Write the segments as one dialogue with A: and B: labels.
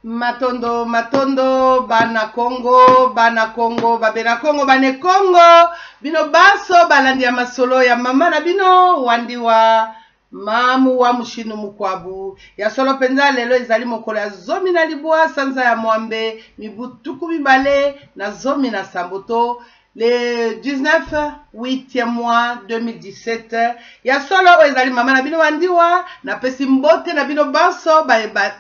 A: Matondo matondo bana Kongo bana Kongo babena Kongo bane Kongo bino banso balandi ya masolo ya mama na bino wandiwa mamu wa mushinu mukwabu ya solo mpenza lelo ezali mokolo ya 19 sanza ya mwambe mibu 2017 to le 19 8e mois 2017. Ya solo oyo ezali mama na bino Wandiwa. Napesi mbote na bino banso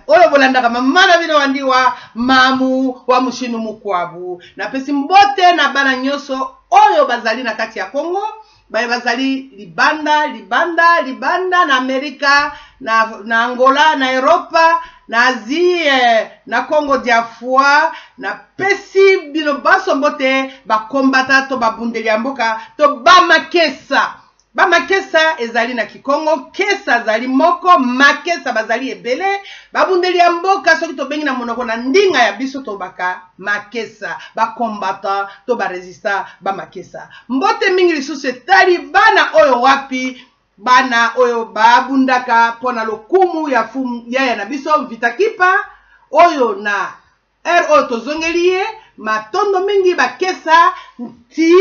A: oyo bolandaka mama na bino Wandiwa mamu wa mushinu mukwabu. Napesi mbote na bana nyonso oyo bazali na kati ya Kongo, baye bazali libanda libanda libanda na Amerika, na Angola, na Europa, na Asie, na Congo dia foi. Napesi bino banso mbote bakombata to babundeli ya mboka to bamakesa. Bamakesa ezali na Kikongo, kesa azali moko, makesa bazali ebele. Babundeli ya mboka soki tobengi na monoko na ndinga ya biso tobaka makesa, bakombata to baresista bamakesa. Mbote mingi lisusu etali bana oyo wapi bana oyo babundaka mpona lokumu ya fumu yaya na biso Vita Kipa oyo na heure oyo tozongeli ye. Matondo mingi bakesa nti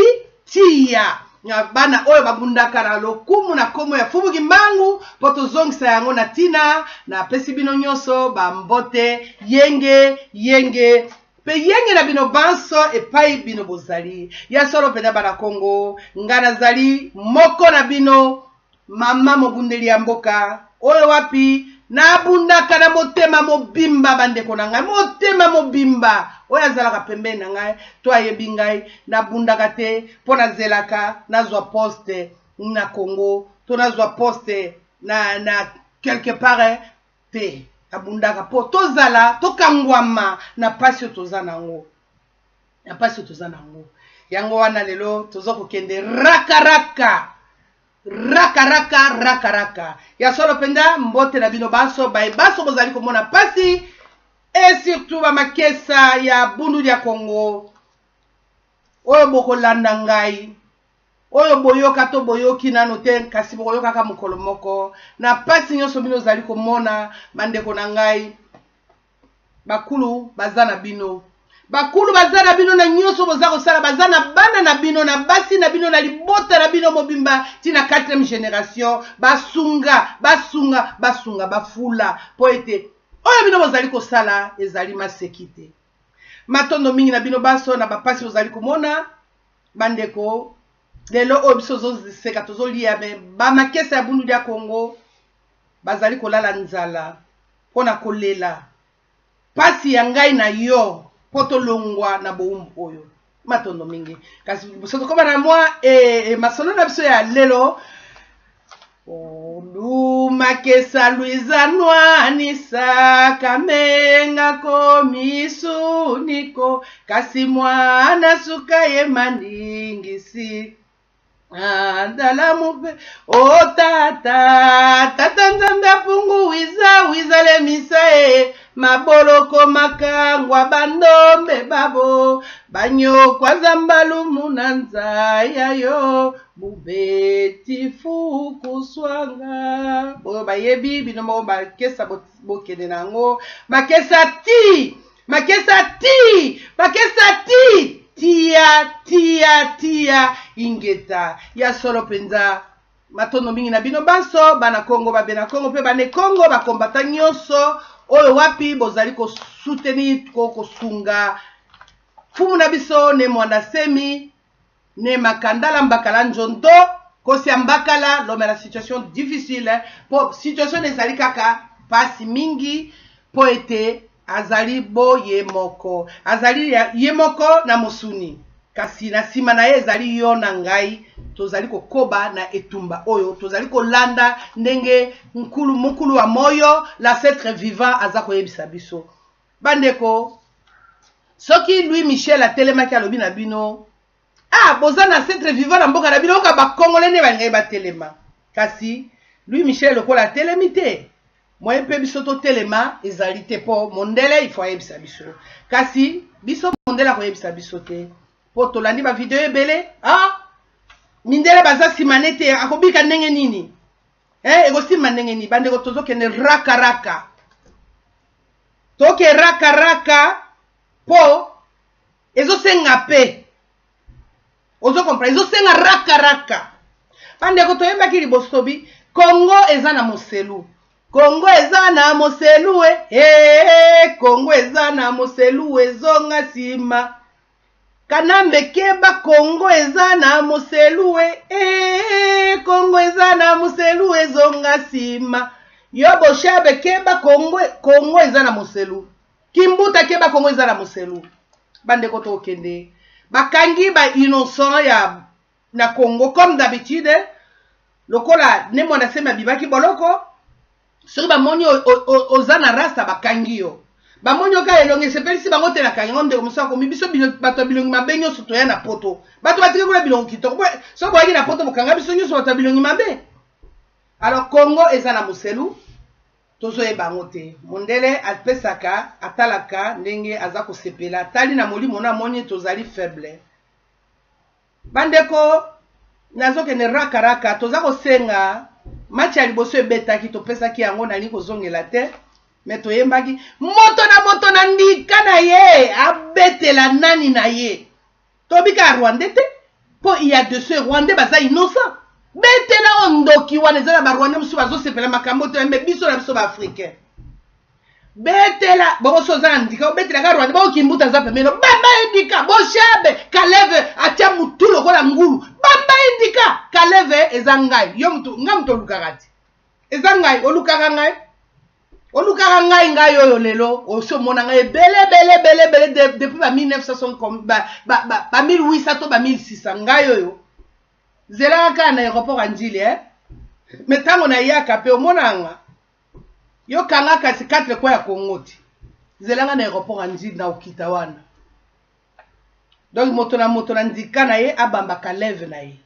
A: tia na bana oyo babundaka na lokumu na komo ya Fumu Kimbangu mpo tozongisa yango na ntina. Napesi bino nyonso bambote yenge yenge mpe yenge na bino banso epai bino bozali. Ya solo mpenza bana Kongo, nga nazali moko na bino, mama mobundeli ya mboka oyo wapi nabundaka na motema mobimba. Bandeko na ngai, motema mobimba oyo azalaka pembeni na ngai to ayebi ngai, nabundaka te mpo nazelaka nazwa poste na Congo to nazwa poste na quelque part te. Nabundaka mpo tozala tokangwama na pasi oyo toza nango, na pasi oyo toza nango. Yango wana lelo toza kokende rakaraka rakaraka rakaraka. Ya solo mpenza mbote na bino banso baye banso bozali komona pasi et surtout bamakesa ya bundu ya Congo oyo bokolanda ngai, oyo boyoka to boyoki nano te, kasi bokoyokaka mokolo moko na pasi nyonso bino ozali komona. Bandeko na ngai, bakulu baza na bino, bakulu baza na bino na nyonso boza kosala, baza na bana na bino, na basi na bino, na libota na bino mobimba ntina 4e génération. Basunga basunga basunga bafula mpo ete oyo bino bozali kosala ezali maseki te. Matondo mingi na bino banso na bapasi bozali komona. Bandeko, lelo oyo biso tozoseka tozolia, me bamakesa ya bundu ya Congo bazali kolala nzala mpona kolela pasi ya ngai na yo mpo tolongwa na bowumbu oyo. Matondo mingi. Kasi biso tokóma na mwa masolo na biso ya lelo. Olumakesa lwiza nwanisa kamenga ko misuniko kasi mwana suka ye maningisi andala mupe o tata tata nzambe apungu wiza wizalemisa e maboloko makangwa bandombe babo banyokwa zambalumu na nzaya yo bubeti fukuswanga. Oyo bayebi bino moko bakesa bokende na yango. Makesa ti makesa ti makesa ti tia tia tia ingeta. Ya solo mpenza matondo mingi na bino banso bana Kongo, babena Kongo mpe bane Kongo, bakombata nyonso oyo wapi bozali kosoutenir kosunga fumu na biso ne Mwanda Semi ne Makandala Mbakala Njondo Kosia Mbakala. L'homme la situation difficile po situation ezali kaka pasi mingi po ete azali bo ye moko, azali ye moko na mosuni, kasi na nsima na ye ezali yo na ngai. Tozali kokoba na etumba oyo tozali kolanda ndenge nkulu mokulu wa moyo l'ancêtre vivant aza koyebisa biso. Bandeko, soki Louis Michel atelemaki alobi na bino, ah, boza na ancêtre vivant na mboka na bino, oyoka bakongole nde balingai batelema. Kasi Louis Michel lokola atelemi te, moye mpe biso totelema ezali te, mpo mondele ifo ayebisa biso. Kasi biso mondele akoyebisa biso te, mpo tolandi bavideo ebele. Ah, mindele baza nsima nete akobika ndenge nini, ekosimba ndenge nini? Bandeko, tozokende rakaraka. Toke raka raka po ezosenga pe ozo comprendre, ezosenga raka raka. Bandeko, toyebaki liboso tobi Congo eza na moselu, Congo eza na moselu e hey, Congo eza na moselu, ezonga nsima. Kanambe keba, Congo eza na moselu e hey, Congo eza na moselu, ezonga nsima. Yo Boshabe keba, Congo, Congo eza na moselu. Kimbuta keba, Congo eza na moselu. Bandeko, tokende bakangi ba innocent ya na Congo comme d'habitude. Lokola Ne Mwanda Nsemi abimaki boloko, soki bamoni oza na rasta, bakangi yo. Bamoni yo kaka elongi esepelisi bango te, nakangi yango. Ndeko mosusu akomi biso bato ya bilongi mabe nyonso toya na Poto. Bato batiki kuna bilongo kitoko. Soki boyaki na Poto, bokanga biso nyonso bato ya bilongi mabe. Alors Congo eza na moselu, tozoyeba yango te. Mondele apesaka, atalaka ndenge aza kosepela, atali na molimo na amoni tozali faible. Bandeko, nazokende rakaraka. Toza kosenga match ya liboso ebetaki, topesaki yango, nalingi kozongela te. Me toyembaki moto na moto na ndika na ye abetela nani na ye. Tobika ya Rwandais te, mpo il y a de ceux Rwandais baza innocent. Betela oyo ndoki wana. Eza na Barwandais mosusu bazosepela makambo te. Me biso na biso Baafricain, betela bongo. So oza na ndika, obetelaka Rwanda bongo. Kimbuta aza pembeni, bamba ye ndika. Boshabe Kaleve atia mutu lokola ngulu, bamba ye ndika. Kaleve, eza ngai yo mutu, ngai mutu olukaka te. Eza ngai olukaka, ngai olukaka ngai, ngai oyo lelo osi omona ngai ebele ebele ebele ebele depuis ba 1900, ba 1800 to ba 1600. Ngai oyo zelaka kaka na aéroport ya Njili, eh? Me ntango nayaka mpe omonanga yo kanga kasi 4 coin ya Congo te. Zelanga na aéroport ya Njili na okita wana. Donc moto na moto na ndika na ye abamba Kaleve na ye,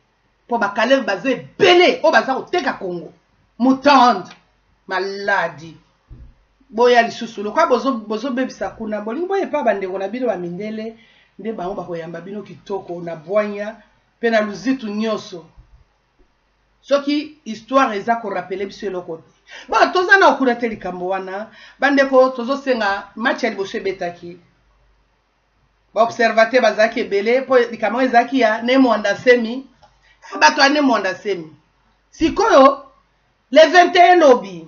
A: mpo Bakaleve baza ebele oyo baza koteka Congo. Mutande maladi boya lisusu lokola bozobebisa kuna. Bolingi boyepa bandeko na bino bamindele nde bango bakoyamba bino kitoko na bwanya mpe na luzitu nyonso. Soki histoire eza korappeler biso eloko te, bon, toza na okuna te likambo wana. Bandeko, tozosenga match ya liboso ebetaki, baobservateur bazalaki ebele, mpo likambo yango ezalaki ya Ne Mwanda Nsemi, bato ya Ne Mwanda Nsemi. Sikoyo le 21 lobi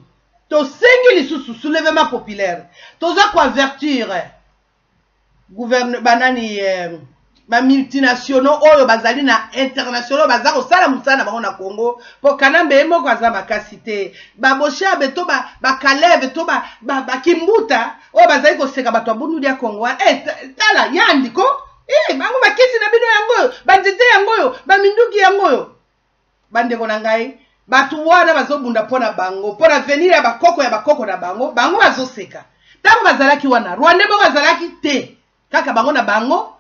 A: tosengi lisusu soulèvement populaire. Toza koavertir gouverne banani, bamultinationaux oyo bazali na international, baza kosala mosala na bango na Congo, mpo Kanambe ye moko aza makasi te. Baboshabe to Bakaleve to Bakimbuta oyo bazali koseka bato ya Bundu dia Congo wana, tala yandi ko bango bakisi na bino yango oyo, banzete yango oyo, baminduki yango oyo. Bandeko na ngai, bato wana bazobunda mpo na bango, mpo na avenir ya bakoko ya bakoko na bango. Bango bazoseka. Ntango bazalaki wana, Rwandais moko azalaki te. Kaka bango na bango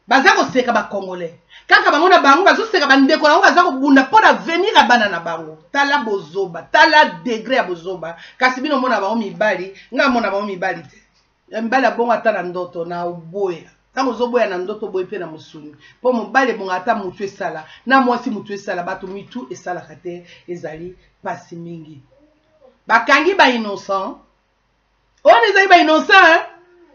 A: baza koseka Bacongolais, kaka bango na bango bazoseka bandeko na bango baza kobunda mpo na avenir ya bana na bango. Tala bozoba, tala degré ya bozoba. Kasi bino mona bango mibali, ngai mona bango mibali te. Ya mibali abongo ata na ndoto na oboya. Ntango ozoboya na ndoto, oboyi mpe na mosuni, mpo mobali ebonga ata motu esala na mwasi, motu esala bato, mitu esalaka te. Ezali mpasi mingi. Bakangi bainnocent oyo ezali bainnocent,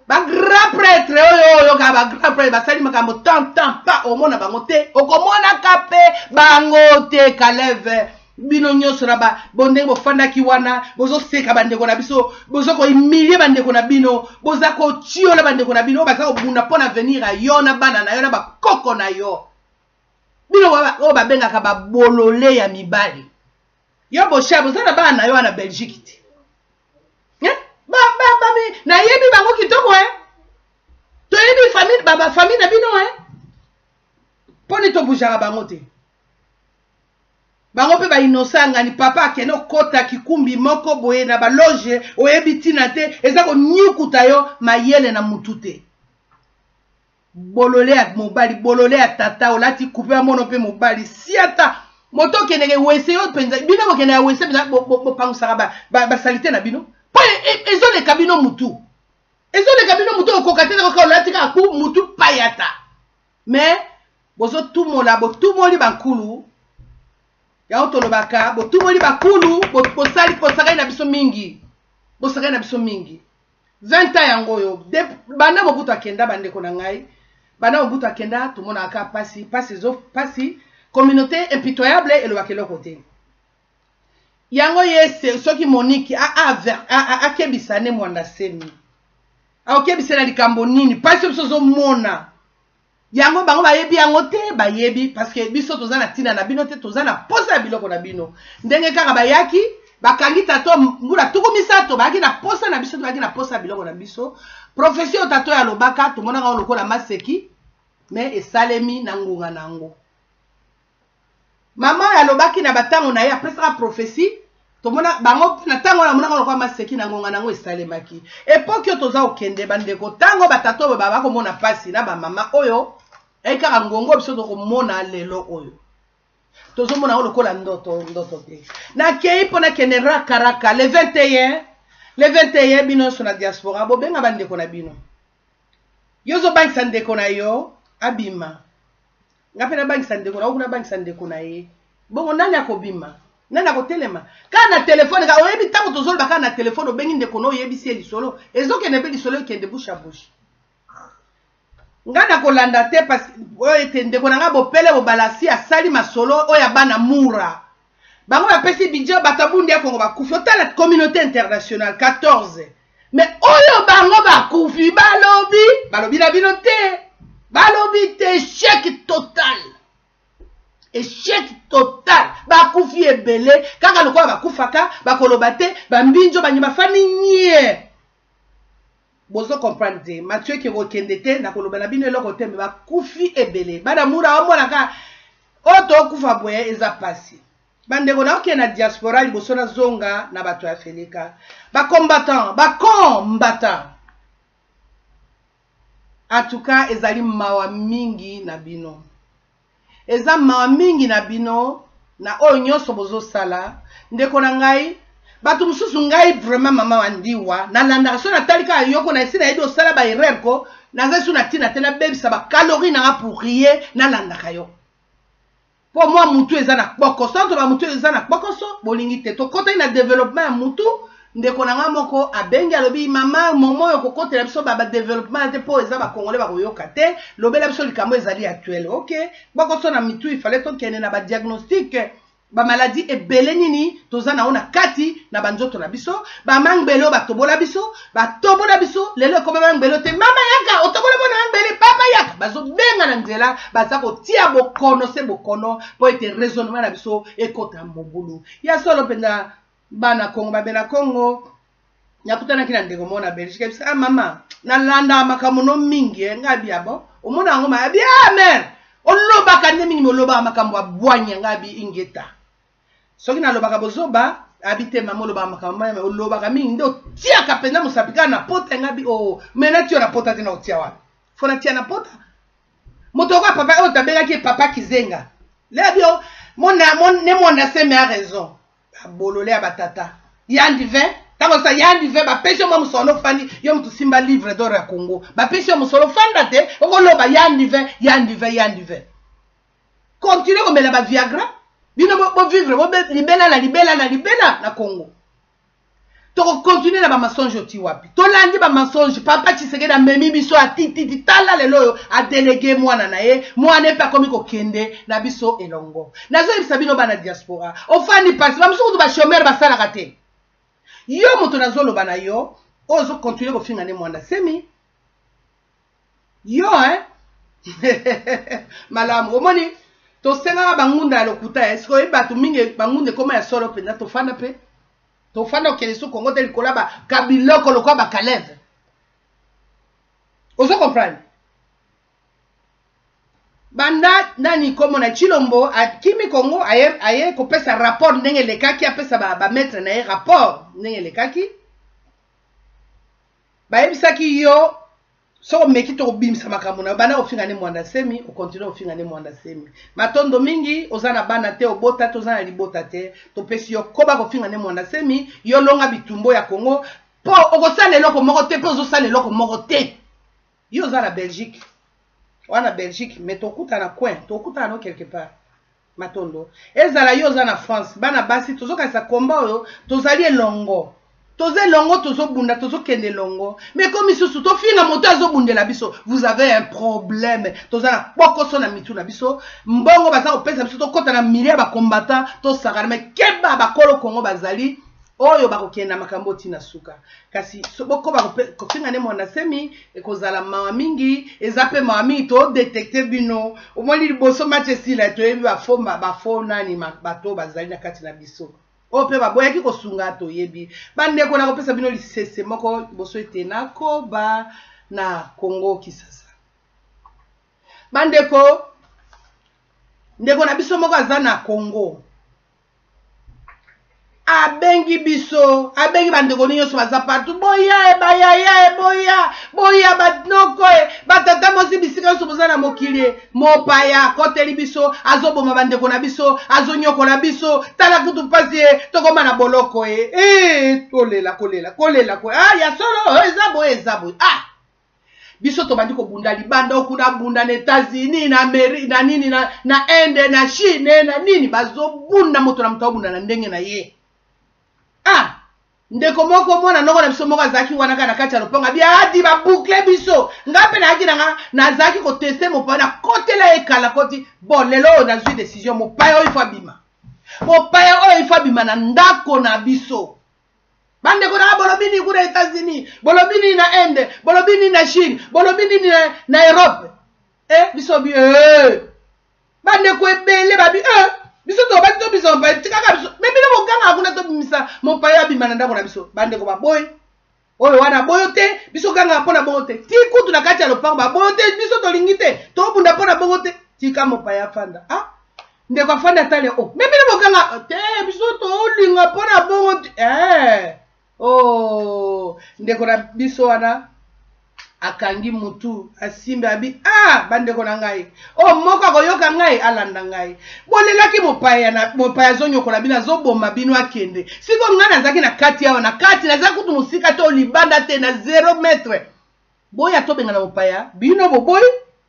A: bagrand prêtre oyo oyoka, bagrand prêtre basali makambo tant tant pa omona bango te, okomonaka mpe bango te. Kaleve, bino nyonso na bondenge bofandaki wana, bozoseka bandeko na biso, boza kohumilie bandeko na bino, boza kotiola bandeko na bino oyo baza kobunda mpo na avenir ya yo na bana na yo na bakoko na yo. Bino oyo babengaka babolole ya mibali, yo Bosha, boza na bana na yo wana Belgique te. Nayebi bango kitoko e, toyebi famille, bafamille na bino e. Mponi tobujaka bango te? Bango mpe bainnocent ngani. Papa akende okota kikumbi moko boye na baloge, oyebi ntina te, eza konyukuta yo mayele na mutu te. Bolole ya mobali, bolole ya tata, olati coupe ya mono mpe mobali siata moto okendeke wese yo mpenza. Bino bokende ya wese mpenza, bopangusaka basalite na bino, mpo ezoleka bino mutu, ezoleka bino mutu. Okoka te kaka olati kaka ku mutu payata. Mais bozotumola, botumoli bankulu yango tolobaka, botumoli bakulu, bosali, bosakani na biso mingi, bosakani na biso mingi. 20 ans yango oyo banda Mobutu akenda, bandeko na ngai, banda Mobutu akenda, tomonaka kaka pasi, pasi ezo pasi. Communauté impitoyable elobaka eloko te. Yango ye soki Monique akebisa ne Mwanda Semi, akokebisa na likambo nini? Pasi biso ozomona yango, bango bayebi yango te. Bayebi parce que biso toza na ntina na bino te, toza na posa ya biloko na bino. Ndenge kaka bayaki bakangi tato mbula 30, bayaki na posa na biso te, bayaki na posa ya biloko na biso. Prophétie oyo tato oyo alobaka, tomonaka yango lokola maseki, mais esalemi na ngonga na yango. Mama oyo alobaki na batango na ye, apesaka prophétie, tomona bango na ntango wana, amonaka lokola maseki, na ngonga na yango esalemaki. Époque oyo toza kokende, bandeko, ntango batata oyo baba komona mpasi na bamama oyo, ei kaka ngongo biso tokomona lelo oyo, tozomona yango lokola ndoto, ndoto te. Nakei mpo nakende rakaraka le 21, le 21. Bino nyonso na diaspora, bobenga bandeko na bino. Yo ozobangisa ndeko na yo abima, nga mpe nabangisa ndeko na yo kuna, abangisa ndeko na ye. Bongo nani akobima? Nani akotelema? Kaka na telefone, kaka oyebi ntango tozoloba kaka na telefone, obengi ndeko na, oyebisi ye, lisolo ezokende mpe lisolo ekende bouche à bouche. Nga na kolanda te, parce oyo ete ndeko na nga Bopele Bobalasi asali masolo oyo ya bana Mura. Bango bapesi budget, bato ya Bundi ya Kongo bakufi. Otala communauté internationale 14, mais oyo bango bakufi, balobi, balobi na bino te, balobi te. Échec total, échec total. Bakufi ebele kaka lokola bakufaka, bakoloba te. Bambinjo bangi bafandi nye, bozo comprendre te. Mathieu eke kokende te na koloba na bino eloko te, mais bakufi ebele. Bana Mura omonaka oyo tokufa boye, eza pasi, bandeko. Naokende na diaspora liboso nazonga na bato ya Felika. Bacombattant, bacombattant, en tout cas ezali mawa mingi na bino, eza mawa mingi na bino na oyo nyonso bozosala. Ndeko na ngai, bato mosusu, ngai vraiment mama wa ndiwa nalandaka. So natali kaka yoko na esi nayebi osala baerreur ko, naza su na ntina te nabebisa bacalorie nanga pour rien. Nalandaka yo mpo mwa mutu eza na kpokoso, to bamutu eza na kpokoso, bolingi te tokɔtaki na développement ya mutu. Ndeko na nga moko abengi, alobi: "Mama momo, oyo kokotela biso badéveloppement te, mpo eza bakongole bakoyoka te. Lobela biso likambo ezali actuel." Ok, kpokoso na mitu, ifale tokende na badiagnostic, bamaladi ebele nini toza nango na kati na banzoto na biso. Bamangbele oyo batobola biso, batobola biso, lelo ekoma mangbele te. Mama yaka, otobola mona mangbele, papa yaka, bazobenga na nzela, baza kotia bokono se bokono mpo ete raisonnement na biso ekota mobulu. Ya solo mpenza, bana Kongo, babena Kongo. Nakutanaki na ndeko moko na Belgique, ebisa: "Ah mama, nalandaka makambo no mingi." E ngai bi: "Abo omona yango?" Ma abi: "Ah mère, olobaka nde mingi, olobaka makambo ya bwanya." Ngai abi: "Ingeta, soki nalobaka bozoba?" Abi: "Te mama, olobaka makambo mayeme, olobaka mingi nde otiaka mpenza mosapi kaka na pota." Ngai abi: "O mais natia na pota te, na otia wapi? Fo natia na pota." Moto okoya papa oyo tabengaki ye papa Kizenga lebi o ne Mwanda Seme a raison. Babolole ya batata yandi 20, ntango osa yandi 20, bapesi yo mwa mosolo, ofandi. Yo moto simba livre d'or ya Congo, bapesi yo mosolo, fanda te, okoloba yandi 20, yandi 20, yandi 20. Continue komela baviagra. Bino bovivre libela na libela na libela na Congo. Tokocontinue na bamensonge oti wapi? Tolandi bamensonge. Papa Tshisekedi amemi biso atititi. Tala lelo oyo adélégué mwana na ye, mwana mpe akomi kokende na biso elongo. Nazoyebisa bino, bana diaspora, ofandi mpasi, bamosusu kutu bachômeur, basalaka te. Yo moto nazoloba na yo oyo ozocontinue kofinga nde Mwanda Semi, yo hein? Malamu, omoni tosengaka bangunda ya lokuta. Eske oyebi bato mingi bangunda ekóma ya solo mpenza? Tofanda mpe tofanda, okende so Kongo te, likolo ya bakabiloko lokola bakaleve. Ozo comprendre? Banda nani komona Chilombo akimi Kongo, aye, aye kopesa rapport ndenge elekaki, apesa bamaître ba na ye rapport ndenge elekaki. Bayebisaki yo soki omeki to kobimisa makambo na yo. Banda kofinga nde Mwanda Semi, ocontinue kofinga nde Mwanda Semi. Matondo mingi. Oza na bana te, obota te, oza na libota te, topesi yo koba kofinga nde Mwanda Semi. Yo longa bitumbo ya Kongo, mpo okosala eloko moko te, mpe ozosala eloko moko te. Yo oza na Belgique wana, Belgique, mais tokutana coin, tokutana no quelque part. Matondo. Ezala yo oza na France, bana basi, tozokanisa komba oyo tozali elongo. Toza elongo, tozobunda, tozokende elongo. Mais komi susu tofinga moto azobundela biso, vous avez un problème. Toza na kpokoso na mitu na biso, mbongo baza kopesa biso tokɔta na milieu ya bacombattant, tosakana. Mais keba, bakolo Kongo bazali oyo bakokende na makambo ntina suka. Kasi bokoba kofinga Ne Mwanda Nsemi, ekozala mawa mingi, eza mpe mawa mingi. Todétecter bino, omoni liboso match esila, toyebi bafaux nani, bato bazali na kati na biso oyo mpe baboyaki kosunga, toyebi. Bandeko, na kopesa bino lisese moko liboso ete nakoba na Kongo Kisasa. Bandeko, ndeko na biso moko aza na Kongo, abengi biso, abengi bandeko nyonso baza partout: "Boya e, bayaya e, boya, boya, banoko e, batata mosi, bisika nyonso boza na mokili e. Mopaya akoteli biso, azoboma bandeko na biso, azonyokola biso. Tala kutu mpasi e, tokóma na boloko e." E kolela, kolela, kolela, kolela. Ah, ya solo, eza boye, eza boye. Ah, biso tobandi kobunda libanda okuna, bunda na États-Unis, na Amérique, na nini, na Inde, na Chine, na nini, bazobunda, moto na moto abunda na ndenge na ye. Ah, ndeko moko, mwana noko na biso moko azalaki wana kaka na kati ya lopango, abi adi baboucler biso. Nga mpe nayaki nanga, nazalaki kotester mopaya, nakotela ye kala koti. Bon, lelo oyo nazwi décision: mopaya oyo ifo abima, mopaya oyo ifo abima na ndako na biso. Bandeko nanga, bolobi nini kuna États-Unis? Bolobi nini na Inde? Bolobi nini na Chine? Bolobi nini na Europe? E biso bi e, bandeko ebele babi e, biso tobaki tobimisa mopaya, tikaka biso. Mais bino bogangaka kuna, tobimisa mopaya, abima na ndako na biso. Bandeko baboyi oyo wana, boyo te, biso gangaka mpo na bongo te. Ti kutu na kati ya lopango, baboyo te, biso tolingi te, tobunda mpo na bongo te, tika mopaya afanda. Ah, ndeko afandi, atale o, mais bino boganga te, biso tolinga mpo na bongo te. Eh. Oh, ndeko na biso wana akangi mutu, asimbi, abi: "Ah, bandeko na ngai, oyo moko akoyoka ngai, alanda ngai. Bolelaki mopaya na mopaya azonyokola bino, azoboma bino, akende. Sikoyo ngai nazalaki na kati awa, na kati, naza kutu mosika te, libanda te, na 0 mètre. Boya tobengana mopaya, bino boboyi.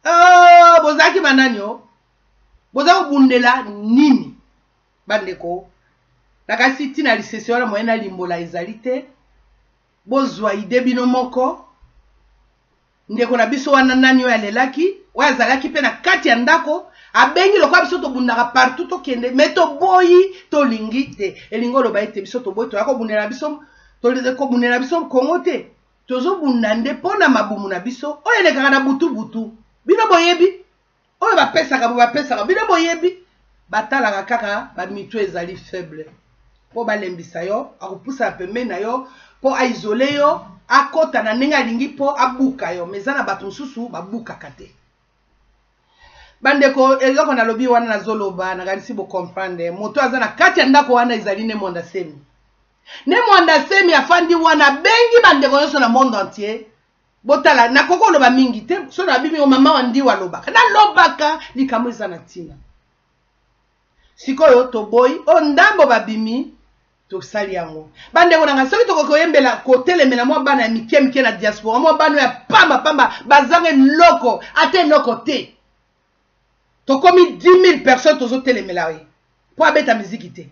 A: Oh, bozalaki banani? O boza kobundela nini?" Bandeko, nakasi ntina lisese wana, moye nalimbola ezali te. Bozwa idée bino moko. Ndeko na biso wana nani oyo alelaki, oyo azalaki mpe na kati ya ndako, abengi lokola biso tobundaka partout, tokende, mais toboyi, tolingi te. Elingi oloba ete biso toboyi, toya kobundela biso, kobundela biso Kongo te, tozobunda nde mpo na mabumu na biso oyo elekaka na butu-butu. Bino boyebi oyo bapesaka bo bapesaka bino, boyebi batalaka kaka bamitu ezali faible mpo balembisa yo, akopusana pembeni na yo mpo aisoler yo, akɔta na ndenge alingi mpo abuka yo. Mais eza na bato mosusu babukaka te. Bandeko, eloko nalobi wana, nazoloba, nakanisi bocomprendre. Moto aza na kati ya ndako wana ezali Ne Mwanda Semi. Ne Mwanda Semi afandi wana, abengi bandeko nyonso na monde entier. Botala, nakoki koloba mingi te. So nabi mingi, mama wa ndiwa alobaka, nalobaka likambo eza na ntina. Sikoyo toboyi oyo ndambo babimi, tosali yango. Bandeko na ngai, soki tokoki koyembela, kotelemela mwa bana ya mike mike na diaspora, mwa bana ya pamba pamba, bazanga eloko, ata eloko te, tokomi 10 000 personnes, tozotelemela ye mpo abeta miziki te.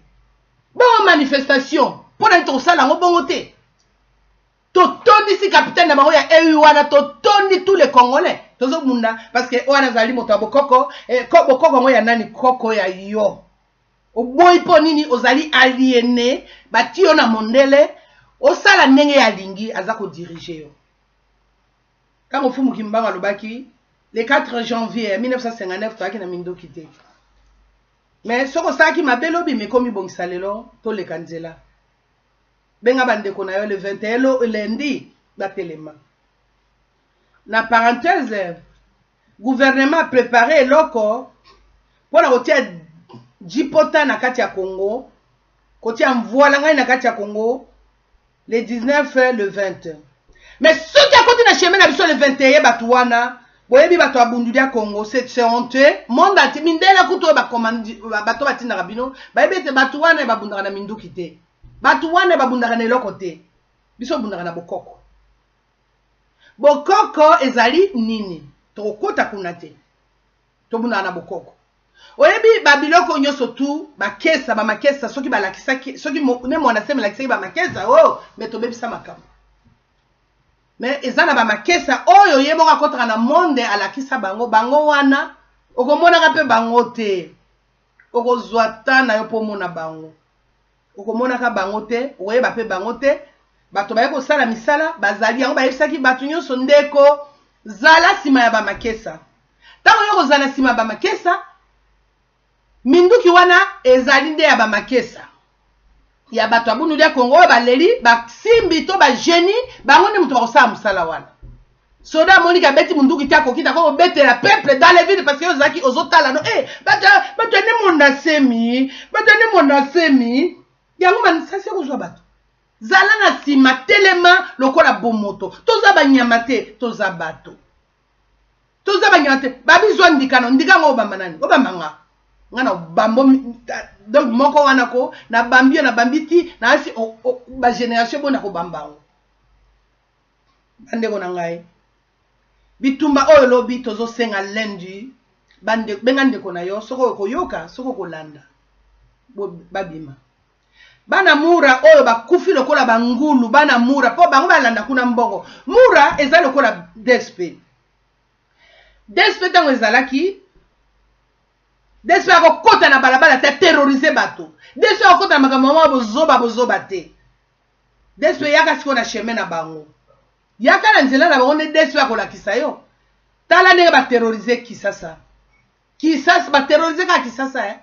A: Bongo manifestation mpo na nini tokosala yango bongo te? Totondisi capitaine na bango ya EU wana, totondi tous les Congolais, tozobunda parce que wana azali moto ya bokoko. Eh, bokoko yango ya nani? Koko ya yo oboyi mpo nini? Ozali aliéné, bati yo na mondele, osala ndenge ye alingi, aza kodiriger yo. Ntango Fumu Kimbangu alobaki le 4 janvier 1959, toyaki na mindoki te. Mais soki osalaki mabe lobi, mekomi bongisa lelo, toleka nzela. Benga bandeko na yo le 21 lo lundi, batelema. Na parenthèse, gouvernement préparé eloko mpona kotia jipota na kati ya Congo, kotia mvoila ngai na kati ya Congo le 19, le 20. Mais soki akoti na chemin na biso le 21, bato wana boyebi, bato ya Bundu dia Congo, c'est honteux. Monde ati mindele kutu oyo bato batindaka bino bayebi ete bato wana babundaka na minduki te, bato wana babundaka na eloko te. Biso bundaka na bokoko. Bokoko ezali nini? Tokokota kuna te. Tobundaka na bokoko. Oyebi ba biloko nyonso tu bakesa ba makesa soki balakisaki soki ne mwana semi alakisaki ba makesa oh mais tobebisa makambo. Mais eza na ba makesa oyo ye moko akotaka na monde alakisa bango bango wana okomonaka mpe bango te. Okozwa temps na yo mpo omona bango. Okomonaka bango te, okoyeba mpe bango te. Bato baye kosala misala bazali yango bayebisaki bato nyonso ndeko zala nsima ya bamakesa. Ntango yo okozala na nsima ya bamakesa, minduki wana ezali nde ya bamakesa ya bato ya Bundu dia Kongo oyo baleli basimbi to bagenie, bango nde moto bakosala mosala wana. Soda amoni ke abeti munduki te akoki te akoki kobetela peuple dans le vide parce que yo ozalaki ozotala no eh bato bato ya ne monda semi bato ya ne monda semi yango masasi ekozwa bato zala na nsima telema lokola bomoto toza banyama te toza bato toza banyama te babizwa ndikano ndika yango obamba nani obamba nga nga na bambo donc moko wana ko na bambi yo na bambi ti na asi ba generation bona kobamba yango bandeko na ngai bitumba oyo lobi tozosenga lundi bande benga ndeko na yo soki okoyoka soki okolanda babima bana mura oyo bakufi lokola bangulu bana mura mpo bango balanda kuna mbongo mura eza lokola dsp dsp ntango ezalaki dsp akokota na balabala te aterrorize bato dsp akokota na makambo moko bozoba bozoba te dsp yaka sikoyo na chemin na bango yaka na nzela na bango nde dsp akolakisa yo tala ndenge baterrorize kisasa Kisasa ba terroriser kaka Kisasa eh.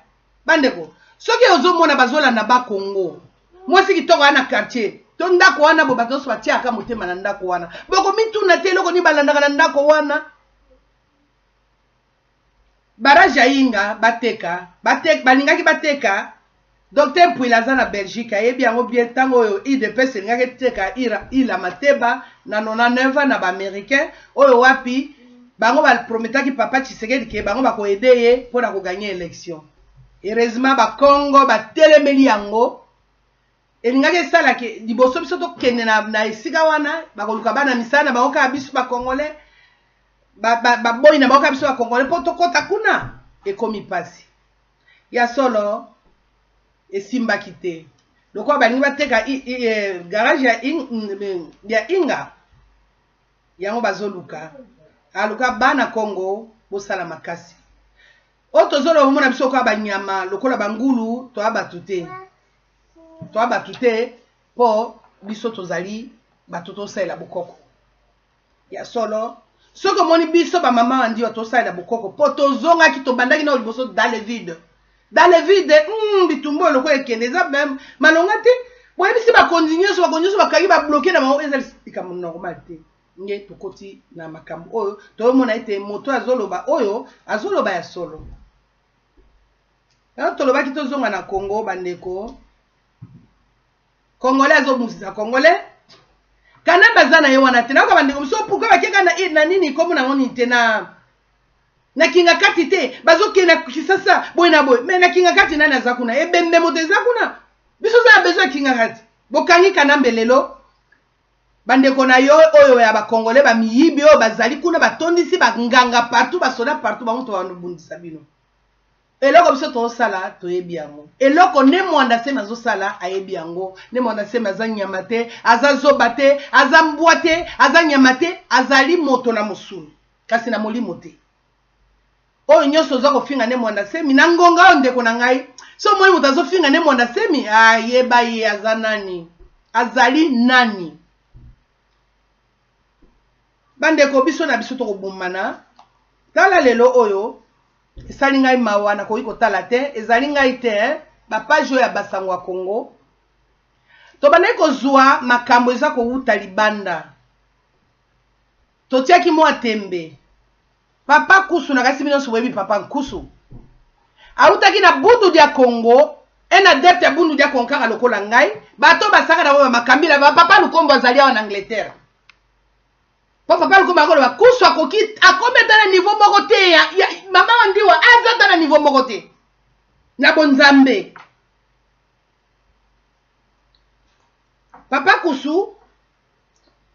A: Bandeko, soki ozomona bazolanda ba Congo, mwasi kitoko wana na quartier, to ndako wana bo bato nyonso batiaka motema na ndako wana. Bokomituna te eloko nini balandaka na ndako wana. Barrage ya Inga bateka, bateka balingaki bateka Docteur Mpuila aza na Belgique ayebi yango bien ntango oyo udps elingaki eteka Ila Mateba na 99 ans na ba americain oyo wapi bango ba prometaki papa Tshisekedi ke bango bako aider ye mpo na ko gagner election. Heureusement ba Congo batelemeli yango elingaki esala ke liboso biso tokende na, na esika wana bakoluka bana misala na bango kaka biso ba Congolais baboyi ba, ba na bango kaka biso ba Congolais mpo tokota kuna ekomi mpasi. Ya solo esimbaki te lokola balingi bateka eh, garage ya, in, ya Inga yango bazoluka aluka bana Congo bosala makasi oyo tozoloba omona biso lokola banyama lokola bangulu toya bato te toya bato te mpo biso tozali bato tosalela bokoko Ya solo, soki omoni biso ba mama wa ndiwa tosalela bokoko po tozongaki tobandaki nao liboso dans le vide. Dans le vide, bitumba oyo lokola ekende eza meme malonga te. Boyebisi bakonzi nyonso, bakonzi nyonso bakangi ba bloquer na bango eza likambo normal te. Nge tokoti na makambo oyo toyomona ete moto azoloba oyo azoloba ya solo. Yango tolobaki tozonga na Congo bandeko. Congolais azobundisa Congolais. Kanambe aza na ye wana te. Nayoka bandeko mosusu pourquoi bakeka na, na nini kombo na yango nini te na na Kingakati te. Bazokende na Kisasa boye na boye. Mais na Kingakati nani aza kuna? Ebembe moto eza kuna. Biso oza na besoin ya Kingakati. Bokangi Kanambe lelo. Bandeko na yo oyo ya ba Congolais ba miyibi oyo bazali kuna batondisi ba nganga partout ba soda partout bango to bundisa bino. Eloko biso tozosala toyebi yango. Eloko ne Mwanda Nsemi azosala ayebi yango. Ne Mwanda Nsemi aza nyama te, aza zoba te, aza mbwa te, aza nyama te, azali moto na mosuni kasi na molimo te. Oyo nyonso oza kofinga ne Mwanda Nsemi na ngonga oyo ndeko na ngai, so omoni moto azofinga ne Mwanda Nsemi, ah, yeba ye aza nani, azali nani. Bandeko biso na biso tokobomana. Tala lelo oyo esali ngai mawa nakoki kotala te ezali ngai te eh? Ba page oyo ya basango ya Congo tobandaki kozwa makambo eza kowuta libanda totiaki mwa tembe papa kusu nakasi bino nyonso boyebi papa nkusu awutaki na bundu dia Congo un adepte ya bundu dia Congo kaka lokola ngai bato basaka na bango bamakambila ba papa lukombo azali awa na Angleterre Po papa Lukombo akoloba kusu akoki akomi ata na niveau moko te ya, ya mama wa ndiwa aza ata na niveau moko te na bonzambe. Papa kusu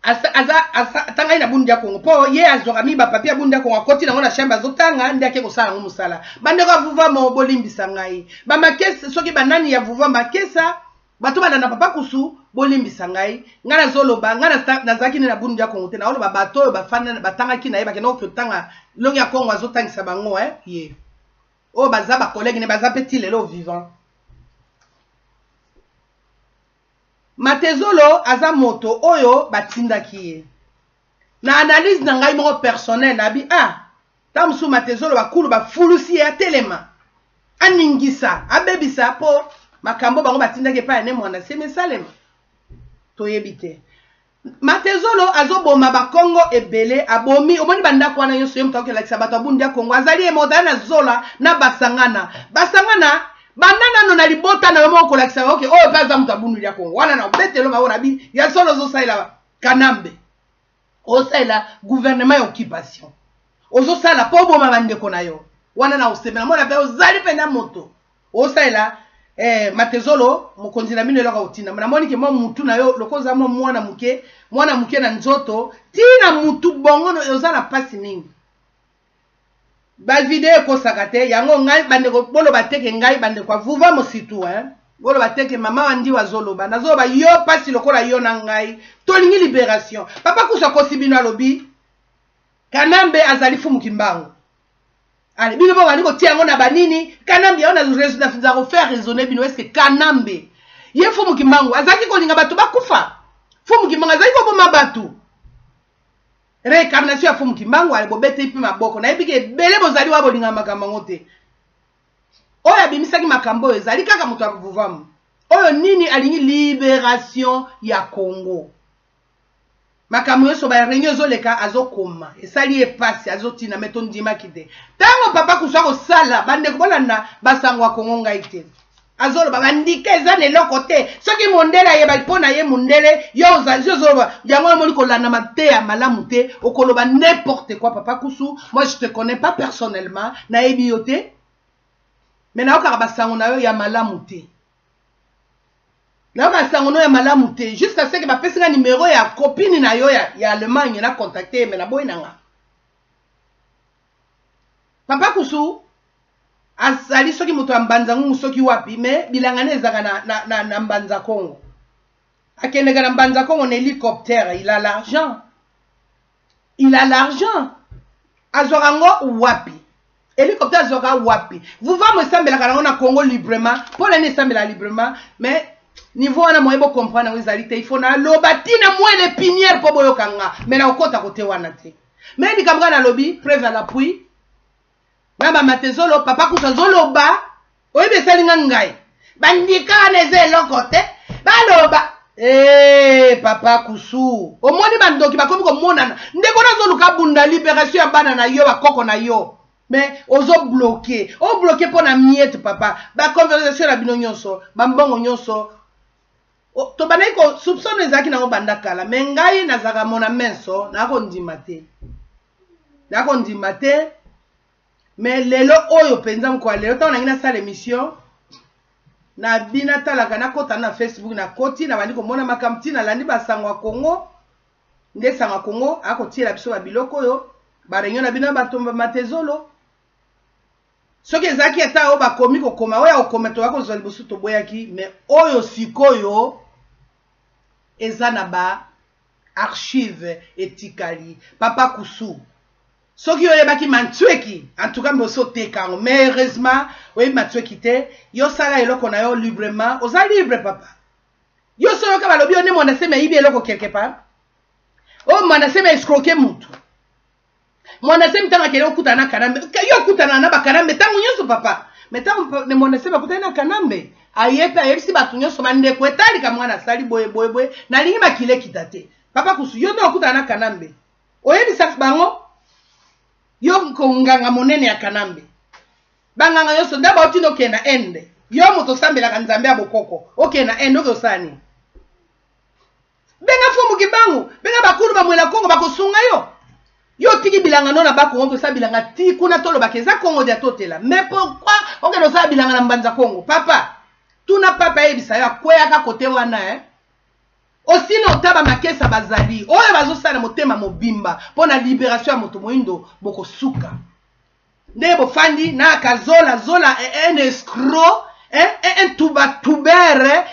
A: Atangaki na Bundu ya Kongo, mpo ye azwaka mingi bapapier ya Bundu ya Kongo, akoti nango na chambre, azotanga nde ake kosala yango mosala. Bandeko ya Vuvamo, bolimbisa ngai, bamakesa soki banani ya Vuva makesa, bato balanda Papa Kusu, bolimbisa ngai. Ngai nazoloba, ngai nazalaki nde na Bundu ya Kongo te. Naoloba bato oyo bafanda, batangaki na ye, bakenda kokotanga longi ya Kongo, azotangisa bango ye oyo baza bacollègue ne, baza mpe ti lelo vivant. Matezolo aza moto oyo batindaki ye. Na analyse na ngai moko personnel, nabi ah, ntango mosusu Matezolo bakulu bafulusi ye, atelema, aningisa, abebisa, mpo makambo bango batindaki epai ya Ne Mwanda Nsemi esalema. Toyebi te. Matezolo azoboma bakongo ebele, abomi, omoni bandako wana nyonso, ye moto akokelakisa bato abundi ya Kongo, azali ye moto aza na zola na basangana. Basangana banda nano na libota na yo moko kolakisa bango ke oyo mpe aza moto abundu ya Kongo wana na obetelo bango na bi ya solo. Ozosalela Kanambe, osalela gouvernement ya occupation, ozosala mpo oboma bandeko na yo wana na osepela mona mpe ozali mpenza moto osalela Matezolo mokonzi na bino eloko kotinda. Namoni ke mwa mutu na yo lokola oza mwa mwana moke, mwana moke na nzoto, ntina mutu bongo oza na mpasi mingi. Bavideo ekosaka te yango. Ngai, bandeko, boloba teke ngai, bandeko avuva mositu, hein? Boloba teke mama wa ndiwa azoloba, nazoloba yo mpasi lokola yo na ngai tolingi libération. Papa Kusu akosi bino, alobi Kanambe azali Fumu Kimbangu. Ale bino mpo bandi kotia yango na banini Kanambe yango naza kofaire raisonner bino. Est-ce Kanambe ye Fumu Kimbangu azalaki kolinga bato bakufa? Fumu Kimbangu azalaki koboma bato? Réincarnation ya Fumu Kimbangu, ale bobeteli mpe maboko. Nayebi ke ebele bozali wa bolinga makambo yango te. Oyo abimisaki makambo oyo ezali kaka moto ya Vuvamu oyo nini alingi libération ya Congo. Makambo nyonso baréunion ezoleka, azokoma, esali ye pasi, azotina me tondimaki te. Ntango Papa Kusu akosala, bandeko bolanda basango ya Kongo, ngai te, azoloba bandika eza na eloko te. Soki mondele ayebaki mpo na ye mondele, yo ozali ozoloba yango, namoni kolanda mateya malamu te, okoloba n'importe quoi. Papa Kusu, moi je te connais pas personnellement, nayebi yo te, me nayokaka basango na yo ya malamu te, nayoka sango no ya malamu te, jusqu'à ce que bapesi nga numéro ya copine na yo ya Allemagne, na contacte ye, me naboyi na nga. Papa Kusu azali soki moto ya Mbanza Ngungu, soki wapi, me bilanga ne ezalaka na Mbanza Kongo. Akendeka na Mbanza Kongo na hélicoptère. Il a l'argent, il a l'argent. Azwaka yango wapi? Hélicoptère azwaka wapi? Vuvamo esambelaka nango na Congo librement. Mpo nani esambelaka librement? Mais niveau wana moye bocomprendre yango ezali te. Il faut naloba ntina moelle épinière mpo boyoka nga, mais nakokɔta kote wana te. Mais likambo kaka nalobi, preuve à l'appui na bamatezolo, Papa Kusu azoloba, oyebi esali nga ngai, bandika wana eza eloko te, baloba. Hey, Papa Kusu, omoni bandoki bakomi komonana. Ndeko nazoluka bunda libération ya bana na yo, bakoko na yo, mais ozobloquer, obloquer mpo na miete. Papa, baconversation na bino nyonso, bambongo nyonso tobandaki ko soupçonne ezalaki nango banda kala, me ngai nazalaka mona menso, nakondima te, nakondima te. Me lelo oyo mpenza, mokolo ya lelo, ntango nangi nasala émission na bino, natalaka, nakota na Facebook, nakoti, nabandi komona makambo ntina nalandi basango ya Congo. Nde sango ya Congo akotiela biso babiloko oyo, baréunion na bino ya bato Matezolo. Soki ezalaki ata oyo bakomi kokoma, oyo akokoma, toya kozwa liboso, toboyaki. Me oyo sikoyo eza na ba archive etikali. Papa Kusu, soki oyebaki mantsweki, en tout cas mboso oteka yango, mais heureusement oyebi mantsweki te. Yo sala eloko na yo librement, oza libre, papa. Yo so oyoka balobi yo nde Mwanda Semi ayibi eloko quelque part, oyo Mwanda Semi escroquer mutu. Mwanda Semi ntango akende okutana na Kanambe, yo okutana na bakanambe ntango nyonso, papa. Me ntango Mwanda Semi akutani na Kanambe, aye mpe ayebisi bato nyonso, bandeko, etalika mwana asali boye boye boye, nalingi makili ekita te. Papa Kusu, yo nde okutana na Kanambe, oyebisaka bango, yo konganga monene ya Kanambe, banganga nyonso nde bauti okende na Inde. Yo moto osambelaka Nzambe ya bokoko, okende na Inde, oke osala nini? Benga Fumu Kimbangu, benga bakulu bamwela Kongo, bakosunga yo. Yo otiki bilanga no na Bakongo, kosala bilanga ti kuna, tolobaka eza Kongo dia totela. Mais pourquoi okende osala bilanga na Mbanza Kongo? Papa, tuna papa ayebisa yo, akweyaka kote wana, eh? Osi Aussi longtemps ba makesa bazali oyo bazosala motema mobimba mpo na liberation ya moto moindo, bokosuka nde bofandi na kazola zola, un escroc, un tubatubere.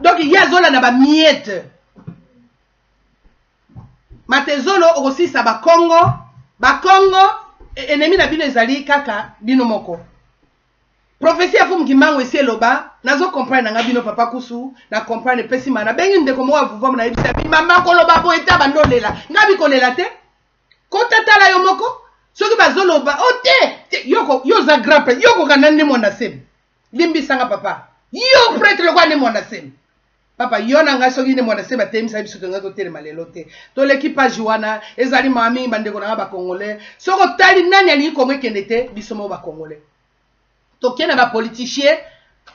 A: Donc ye azolanda ba miettes. Matezolo, okosilisa Bakongo. Bakongo, ennemi na bino ezali kaka bino moko. Prophétie ya Fumu Kimbangu esi eloba. Nazo comprendre na nga bino, papa Kusu, na comprendre. Epesi ma nabengi ndeko moko ya vuvamu, nayebisa bi mama koloba boye te, bando olela nga bi kolela te. Kota tala yo moko soki bazoloba o te te. Yo, yo oza grand prêtre, yo kokanda nde Mwanda Semi. Limbisanga papa, yo prêtre lokola nde Mwanda Semi. Papa, yo na ngai, soki nde Mwanda Semi atelemisa biso, tongai totelema lelo te. Toleki page wana. Ezali mawa mingi, bandeko na nga Bacongolais. Soki otali nani alingi Kongo ekende te, biso moko Bacongolais. Tokei na bapoliticien,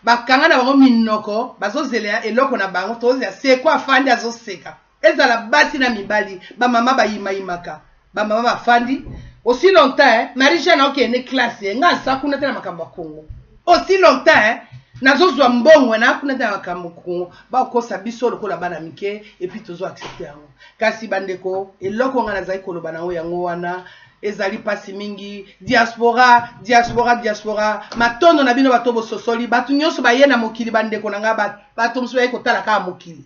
A: bakanga na bango minoko, bazozela eloko na bango. Tozela seko afandi azoseka, ezala basi na mibali, bamama bayimayimaka, bamama bafandi aussi longtemps, eh? Marie Jeanne akokende classe, nga aza kuna te na makambo ya Congo. Aussi longtemps, eh? Nazozwa mbongo na kuna te na makambo Congo. Bakokosa biso lokola bana mike et puis tozo accepte yango. Kasi bandeko, eloko nga nazali koloba nango yango wana. Ezali mpasi mingi. Diaspora, diaspora, diaspora, matondo na bino. Bato bososoli, bato nyonso baye na mokili, bandeko na nga, bato mosusu baye kotala kaka mokili,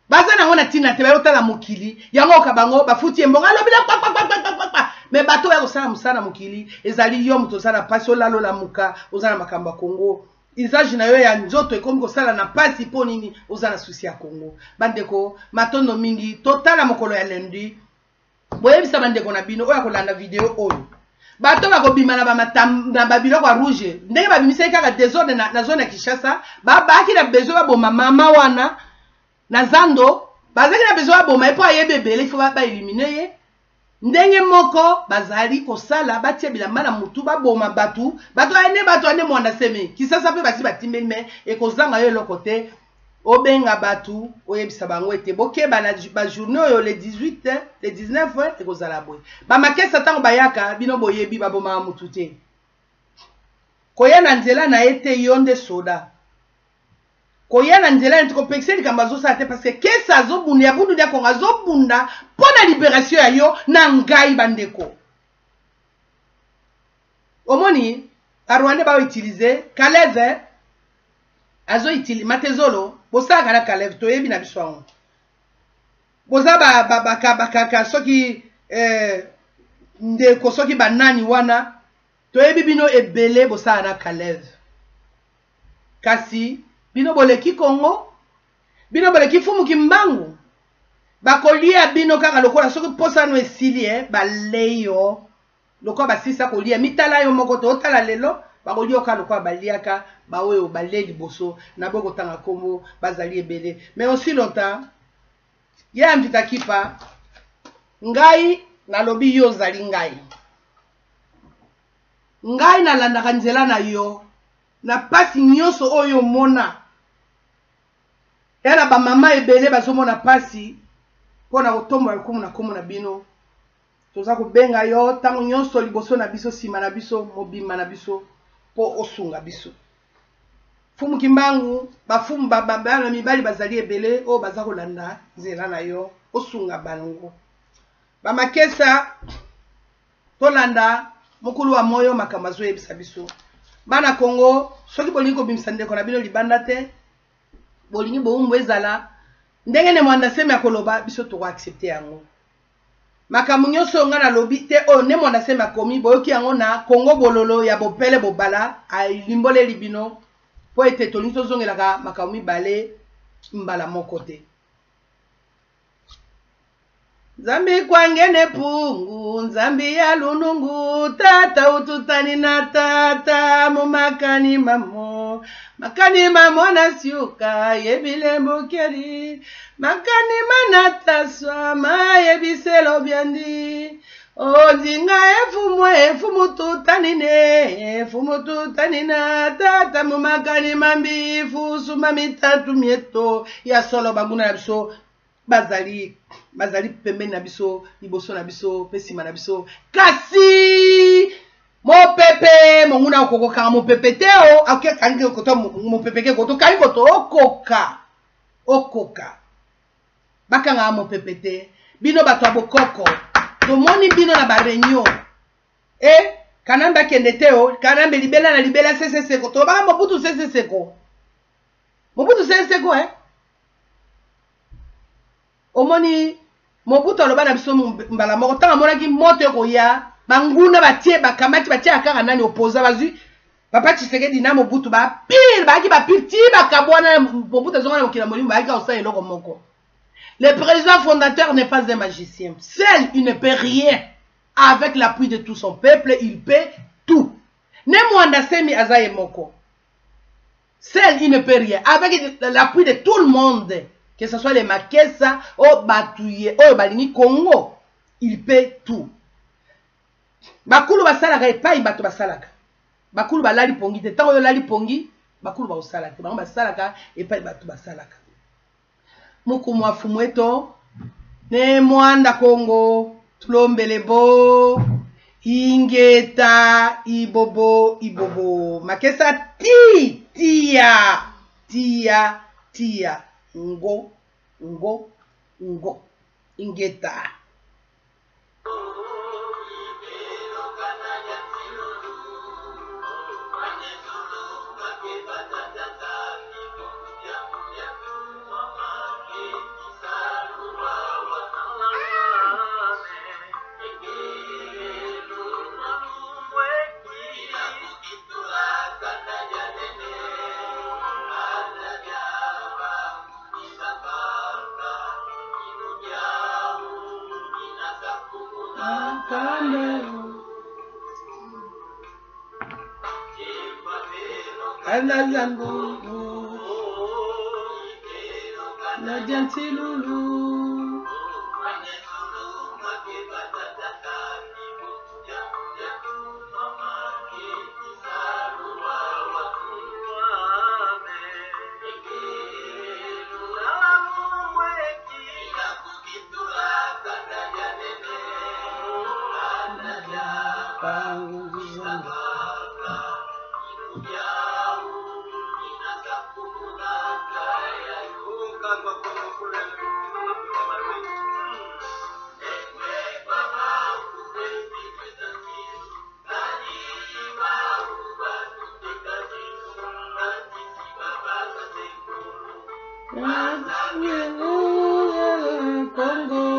A: baza nango na ntina te. Baye kotala mokili yango, oka bango bafuti ye mbongo, alobi na kpakpakpakpakpa. Me bato baya kosala mosala na mokili, ezali yo moto oza na mpasi, olala, olamuka, oza na makambo ya Kongo. Usage na yo ya nzoto ekomi kosala na mpasi. Mpo nini? Oza na souci ya Kongo. Bandeko, matondo mingi. Totala mokolo ya lundi. Boyebisa bandeko na bino oyo akolanda video oyo, bato bakobima na babiloko ya rouge ndenge babimisaki kaka désordre na zone ya Kinshasa. Babaki na besoin baboma mama wana na zando, bazalaki na besoin baboma ye mpo ayebi ebele. Ifo baéliminer ye. Ndenge moko bazali kosala, batia bilamba na mutu, baboma bato. Bato ane, bato ane Mwanda Semi Kisasa mpe basi batimbeli. Me ekozanga yo eloko te. Obenga bato, oyebisa bango ete bokeba na bajournée oyo, le 18, le 19, ekozala boye. Bamakesa, ntango bayaka, bino boyebi, babomaka mutu te. Koya na nzela na ye te. Yo nde soda, koya na nzela neti kopekisa likambo azosala te, parce que kesa azobunda ya bundu ya Kongo, azobunda mpo na libération ya yo na ngai. Bandeko, omoni Barwandais baoutiliser Kaleve, azoutiliser Matezolo. Bosalaka na Kaleve, toyebi na biso yango. Boza bakaka soki ndeko, soki banani wana, toyebi bino ebele bosala na Kaleve. Kasi bino boleki Kongo, bino boleki Fumuki Mbangu. Bakolia bino kaka lokola soki mposano esili, balei yo lokola basilisa kolia. Mitala yo moko, tootala lelo, bakolia kaka lokola baliaka baoyo balie liboso na boye. Kotanga nkombo, bazali ebele. Mais aussi longtemps ye amvita kipa, ngai nalobi, yo ozali ngai, ngai nalandaka nzela na yo na mpasi nyonso oyo omona ya na bamama ebele bazomona mpasi mpo na kotombola lokumu na nkombo na bino. Toza kobenga yo ntango nyonso, liboso na biso, nsima na biso, mobimba na biso, mpo osunga biso. Fumu Kimbangu, bafumu, bana mibali bazali ebele oyo baza kolanda nzela na yo, osunga bango. Bamakesa, tolanda mokulu wa moyo, makambo azoyebisa biso. Bana Kongo, soki bolingi kobimisa ndeko na bino libanda te, bolingi bowumbu ezala ndenge ne Mwanda Semi akoloba, biso tokoaccepter yango. Makambo nyonso oyo ngai nalobi te, oyo nde Mwanda Semi akomi, boyoki yango na Kongo Bololo ya Bopele Bobala, alimboleli bino, mpo ete tolingi tozongelaka makambo mibale mbala moko te. Nzambi kwangene pungu, nzambi ya lunungu, tata ututani na tata mumakani mamo, makani mamo na siuka yebilembukeli, makani manataswa mayebiselo byandi ondinga efumu efumu tutanine efumu tutanina tata mumakani mambi fusuma mitatu mieto. Ya solo, banguna na biso bazali pembeni na biso, liboso na biso mpe nsima na biso. Kasi mopepe, monguna okokokanga mopepe te. O akangi koto, mopepe ke koto kangi koto okoka. Okoka. Bakangaka mopepe te. Bino bato ya bokoko. Tomoni bino na ba reunion. Eh, Kanambe akende te o. Kanambe libela na libela sese seko. Tolobaka Mobutu sese seko. Mobutu sese seko eh. Omoni Mobutu aloba na biso mbala moko ntango amonaki moto ekoya banguna batie bakamati batie kaka nani opoza bazwi papa Tshisekedi na Mobutu ba pire bayaki ba pire ti bakabwana Mobutu azonga na mokili ya molimo bayaki kosala eloko moko. Le président fondateur n'est pas un magicien. Seul, il ne peut rien. Avec l'appui de tout son peuple, il peut tout. Ne Mwanda Semi aza ye moko. Seul, il ne peut rien. Avec l'appui de tout le monde, que ce soit les Makesa, o batu ye, oyo balingi Congo, il peut tout. Bakulu basalaka epai bato basalaka. Bakulu balali pongi te. Ntango oyo olali pongi, bakulu bakosala te. Bango basalaka epai bato basalaka. Mukumu fumweto ne mwanda Kongo tulombele bo ingeta ibobo ibobo makesa ti tia tia tia ngo ngo ngo ingeta. Congo.